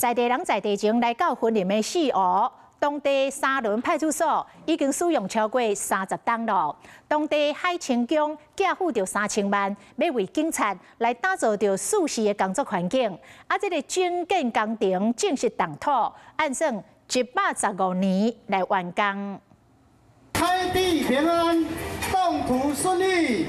在地人在地情來到雲林的四湖，當地沙崙派出所已經使用超過30冬咯。當地海清宮寄付著3000萬，欲為警察來打造著舒適的工作環境。啊，這个整建工程正式動土，按算115年來完工。開地平安，動土順利。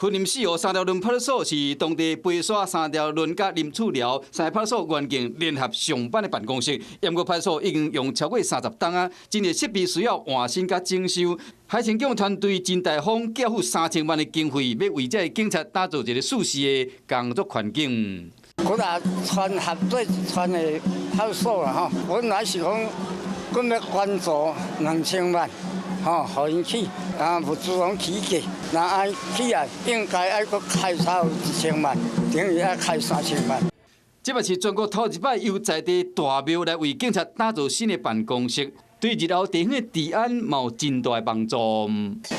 雲林四湖三條崙派出所是當地白沙三條崙佮林厝寮三个派出所員警聯合上班的辦公室。毋過派出所已經用超過30冬啊，真濟設備需要換新佮整修。海清宮團隊真大方，寄付3000萬的經費，欲為這个警察打造一个舒適的工作環境。我若全合做全的派出所啦吼，本來是講，閣欲捐助2000萬。吼，予𪜶起，啊，物資攏起價，若按起來，應該愛閣開超1000萬，等於愛開3000萬。這嘛是全國頭一擺由在地大廟來為警察打造新的辦公室，對日後地方的治安嘛有真大的幫助。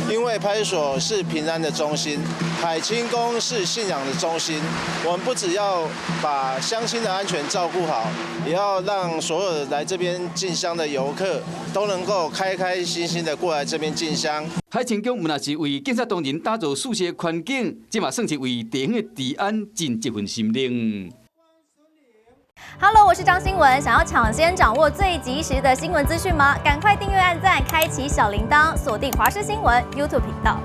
因為派出所是平安的中心，海清宮是信仰的中心。我們不只要把鄉親的安全照顧好，也要讓所有來這邊進香的遊客都能夠開開心心的過來這邊進香。海清宮毋但是為警察同仁打造舒適的環境，這嘛算是為地方的治安盡一份心力。 Hello，我是張新文。想要搶先掌握最及時的新聞資訊嗎？趕快訂閱、按讚、開啟小鈴鐺，鎖定華視新聞 YouTube 頻道。